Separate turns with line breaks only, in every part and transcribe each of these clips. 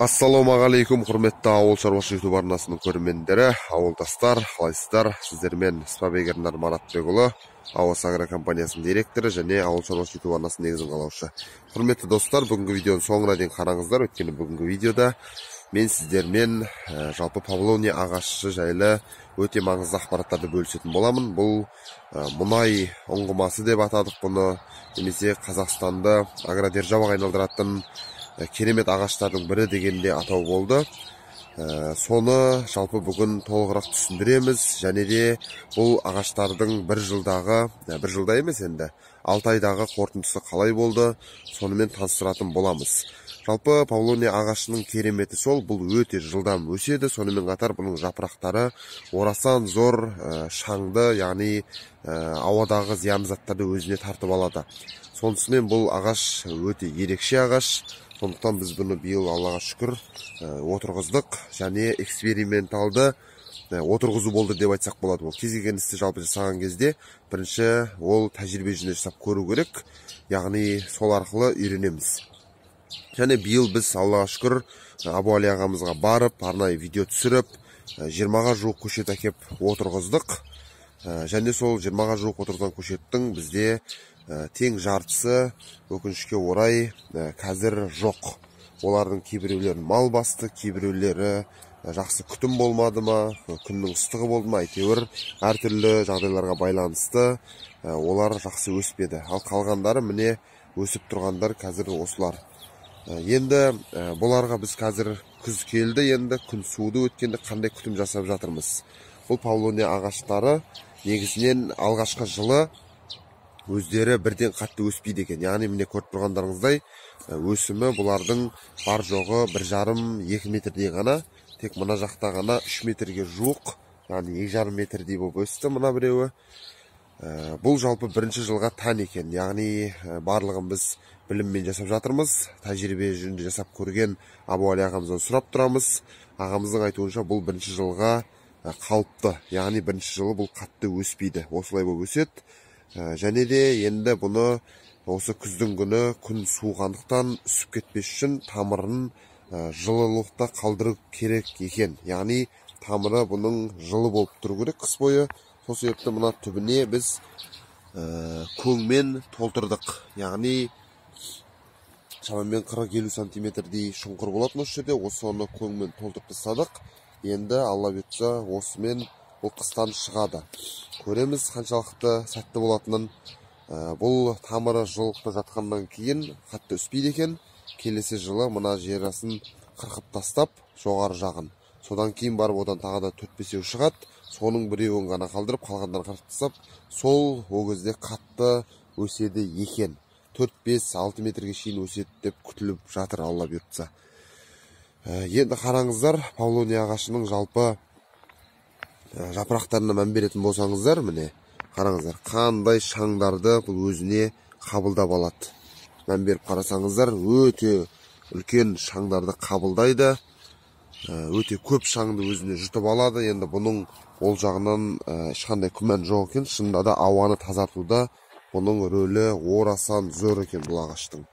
Ассалаумағалейкум, құрметті ауыл шаруашылық YouTube арнасының көрермендері, ауылдастар, қалайсыздар? Сіздермен Спабек Ернар Маратбекұлы, Ауас Агро компаниясының директоры және ауыл шаруашылық YouTube арнасының негізін қалаушы. Құрметті достар, бүгінгі видеоның соңына дейін қараңыздар, өйткені бүгінгі видеода мен сіздермен жалпы павлония ағашы жайлы өте маңызды ақпараттарды бөлісетін боламын. Бұл мұнай ұңғымасы деп атадық бұны, немесе Қазақстанды агродержаваға айналдыратын керемет ағаштардың бірі дегенде атау болды. Соны жалпы бүгін толығырақ түсіндіреміз, және де бұл ағаштардың бір жылдағы, бір жылда емес енді, 6 айдағы қорытындысы қалай болды, сонымен таныстыратын боламыз. Жалпы павлония ағашының кереметі сол, бұл өте жылдам өседі, сонымен қатар бұның жапырақтары орасан зор шаңды, яғни ауадағы зиянды заттарды өзіне тартып алады. Сонысымен бұл ағаш өте ерекше ағаш. Сондықтан біз бұны биыл Аллаға шүкір отырғыздық және эксперименталды отырғызу болды деп айтсақ болады. Ол кез келген істі жалпы жасаған кезде бірінші ол тәжірибе жүзінде жасап көру керек, яғни сол арқылы үйренеміз. Және биыл біз Аллаға шүкір Абуали ағамызға барып, арнайы видео түсіріп, 20-ға жуық көшет әкеп отырғыздық. Және сол 20-ға жуық отырғызған көшеттің бізде тең жартысы өкінішке орай қазір жоқ. Олардың кейбіреулерін мал басты, кейбіреулері жақсы күтім болмады ма, күннің ыстығы болды ма, әйтеуір әртүрлі жағдайларға байланысты олар жақсы өспеді. Ал қалғандары міне өсіп тұрғандар қазір осылар. Енді бұларға біз қазір күз келді, енді күн суыды, өткенде қандай күтім жасап жатырмыз. Бұл павлония ағаштары негізінен алғашқы жылы өздері бірден қатты өспейді екен. Яғни міне көріп тұрғандарыңыздай өсімі бұлардың бар жоғы 1,5-2 метрдей ғана, тек мына жақта ғана 3 метрге жуық, яғни 2,5 метрдей болып өсті мына біреуі. Бұл жалпы бірінші жылға тән екен. Яғни барлығын біз біліммен жасап жатырмыз, тәжірибе жүзінде жасап көрген Абуали ағамыздан сұрап тұрамыз. Ағамыздың айтуынша бұл бірінші жылға қалыпты, яғни бірінші жылы бұл қатты өспейді, осылай болып өседі. Және де енді бұны осы күздің күні күн суығандықтан үсіп кетпес үшін тамырын жылылықта қалдыру керек екен. Яғни тамыры бұның жылы болып тұру керек қыс бойы. Сол себепті мына түбіне біз көңмен толтырдық. Яғни шамамен 40-50 сантиметрдей шұңқыр болатын осы жерде, осыны көңмен толтырып тастадық. Енді Алла бұйыртса осымен бұл қыстан шығады. Көреміз қаншалықты сәтті болатынын. Бұл тамыры жылылықта жатқаннан кейін қатты өспейді екен. Келесі жылы мына жерасын қырқып тастап, жоғары жағын. Содан кейін барып одан тағы да 4-5 шығады. Соның біреуін ғана қалдырып, қалғандарын қырқып тастап, сол о кезде қатты өседі екен. 4-5-6 метрге шейін өседі деп күтіліп жатыр Алла бұйыртса. Енді қараңыздар, павлония ағашының жалпы жапырақтарына мән беретін болсаңыздар, міне қараңыздар, қандай шаңдарды бұл өзіне қабылдап алады. Мән беріп қарасаңыздар, өте үлкен шаңдарды қабылдайды, өте көп шаңды өзіне жұтып алады. Енді бұның ол жағынан ешқандай күмән жоқ екен. Шынында да ауаны тазартуда бұның рөлі орасан зор екен бұл ағаштың.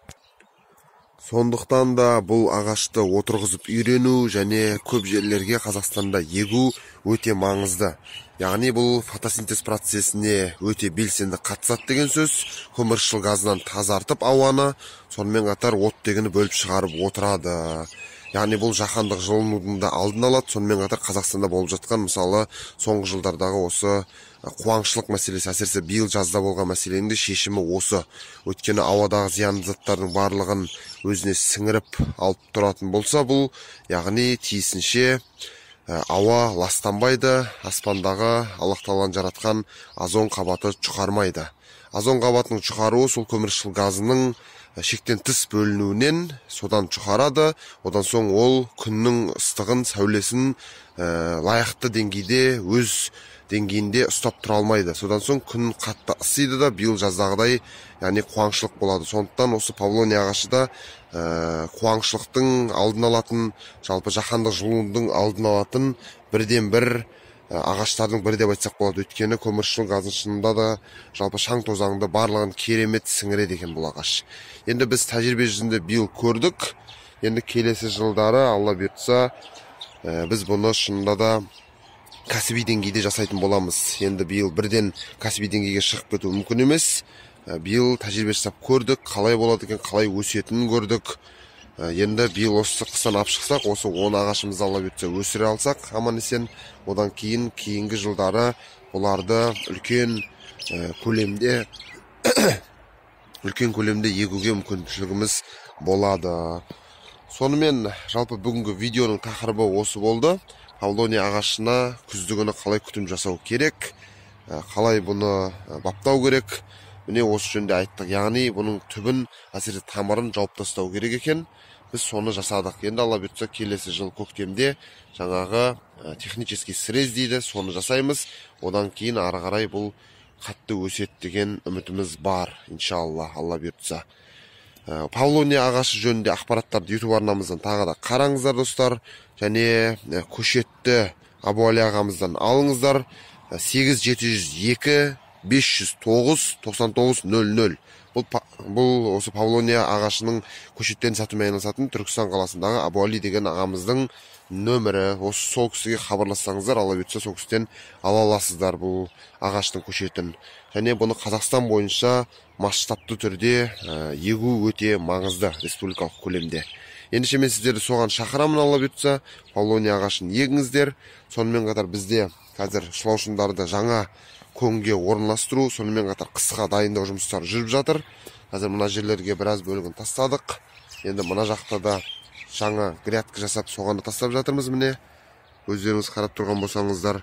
Сондықтан да бұл ағашты отырғызып үйрену және көп жерлерге Қазақстанда егу өте маңызды. Яғни бұл фотосинтез процесіне өте белсенді қатысады деген сөз. Көмірқышқыл газынан тазартып ауаны, сонымен қатар оттегіні бөліп шығарып отырады. Яғни бұл жаһандық жылынудың да алдын алады. Сонымен қатар Қазақстанда болып жатқан, мысалы, соңғы жылдардағы осы қуаңшылық мәселесі, әсіресе биыл жазда болған мәселенің де шешімі осы. Өйткені ауадағы зиянды заттардың барлығын өзіне сіңіріп алып тұратын болса, бұл яғни тиісінше ауа ластанбайды, аспандағы Аллах тағаланың жаратқан озон қабаты жұқармайды. Озон қабатының жұқаруы сол көмірқышқыл газының шектен тыс бөлінуінен содан жұқарады. Одан соң ол күннің ыстығын, сәулесін лайықты деңгейде, өз деңгейінде ұстап тұра алмайды. Содан соң күн қатты ысиды да, биыл жаздағыдай, яғни қуаңшылық болады. Сондықтан осы павлония ағашы да қуаңшылықтың алдын алатын, жалпы жаһандық жылынудың алдын алатын бірден бір ағаштардың бірі деп айтсақ болады. Өйткені көмірқышқыл газын шынында да жалпы шаң тозаңды барлығын керемет сіңіреді екен бұл ағаш. Енді біз тәжірибе жүзінде биыл көрдік. Енді келесі жылдары Алла бұйыртса, біз бұны шынында да кәсіби деңгейде жасайтын боламыз. Енді биыл бірден кәсіби деңгейге шығып кету мүмкін емес. Биыл тәжірибе жасап көрдік, қалай болады екен, қалай өсетінін көрдік. Енді биыл осы қыстан алып шықсақ, осы 10 ағашымызды Алла бұйыртса өсіре алсақ аман есен, одан кейін кейінгі жылдары бұларды үлкен көлемде егуге мүмкіншілігіміз болады. Сонымен жалпы бүгінгі видеоның тақырыбы осы болды. Павлония ағашына күздігіні қалай күтім жасау керек, қалай бұны баптау керек, міне осы жөнінде айттық. Яғни бұның түбін, әсіресе тамырын жауып тастау керек екен. Біз соны жасадық. Енді Алла бұйыртса келесі жыл көктемде жаңағы технический срез дейді, соны жасаймыз. Одан кейін ары қарай бұл қатты өседі деген үмітіміз бар, иншалла, Алла бұйыртса. Павлония ағашы жөнінде ақпараттарды YouTube арнамыздан тағы да қараңыздар, достар. Және көшетті Абуали ағамыздан алыңыздар. 8 702 509 99 00. Бұл осы павлония ағашының көшеттерін сатумен айналысатын Түркістан қаласындағы Абуали деген ағамыздың нөмірі. Осы сол кісіге хабарлассаңыздар, Алла бұйыртса сол кісіден ала аласыздар бұл ағаштың көшетін. Және бұны Қазақстан бойынша масштабты түрде егу өте маңызды республикалық көлемде. Ендеше мен сіздерді соған шақырамын, Алла бұйыртса павлония ағашын егіңіздер. Сонымен қатар бізде қазір шылаушындарды жаңа көңге орналастыру, сонымен қатар қысқа дайындау жұмыстары жүріп жатыр. Қазір мына жерлерге біраз бөлігін тастадық. Енді мына жақта да жаңа грядка жасап, соған да тастап жатырмыз. Міне өздеріңіз қарап тұрған болсаңыздар,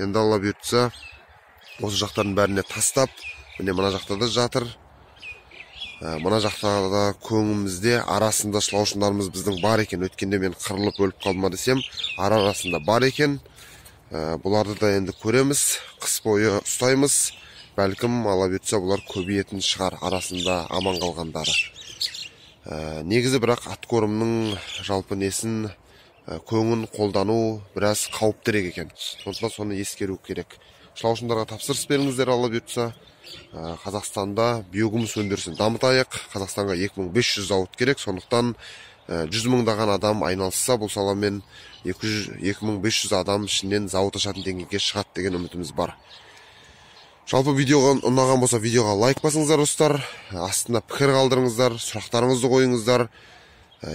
енді Алла бұйыртса осы жақтардың бәріне тастап, міне мына жақта да жатыр. Мына жақта да көңімізде арасында шылаушындарымыз біздің бар екен. Өткенде мен қырылып өліп қалдым ба десем, ара арасында бар екен. Бұларды да енді көреміз, қыс бойы ұстаймыз. Бәлкім Алла бұйыртса бұлар көбейетін шығар, арасында аман қалғандары. Негізі бірақ откормның жалпы несін, көңін қолдану біраз қауіптірек екен. Сондықтан соны ескеру керек. Шылаушындарға тапсырыс беріңіздер, Алла бұйыртса. Қазақстанда биогумус өндірісін дамытайық. Қазақстанға 2500 зауыт керек. Сондықтан 100 мыңдаған адам айналысса бұл саламен 2500 адам ішінен зауыт ашатын деңгейге шығады деген үмітіміз бар. Жалпы видеоға ұнаған болса видеоға лайк басыңыздар, достар, астына пікір қалдырыңыздар, сұрақтарыңызды қойыңыздар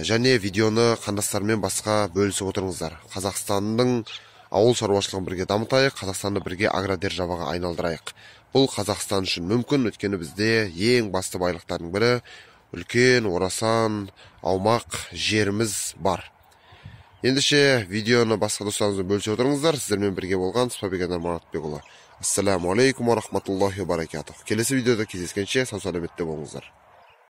және видеоны қандастармен басқа бөлісіп отырыңыздар. Қазақстанның ауыл шаруашылығын бірге дамытайық, Қазақстанды бірге агродержаваға айналдырайық. Бұл Қазақстан үшін мүмкін, өйткені бізде ең басты байлықтардың бірі үлкен орасан аумақ жеріміз бар. Ендеше видеоны басқа достарыңызбен бөлісе отырыңыздар. Сіздермен бірге болған Спабек Маратбекұлы. Ассаламу алейкум ва рахматуллахи ва баракатух. Келесі видеода кездескенше сау саламатта болыңыздар.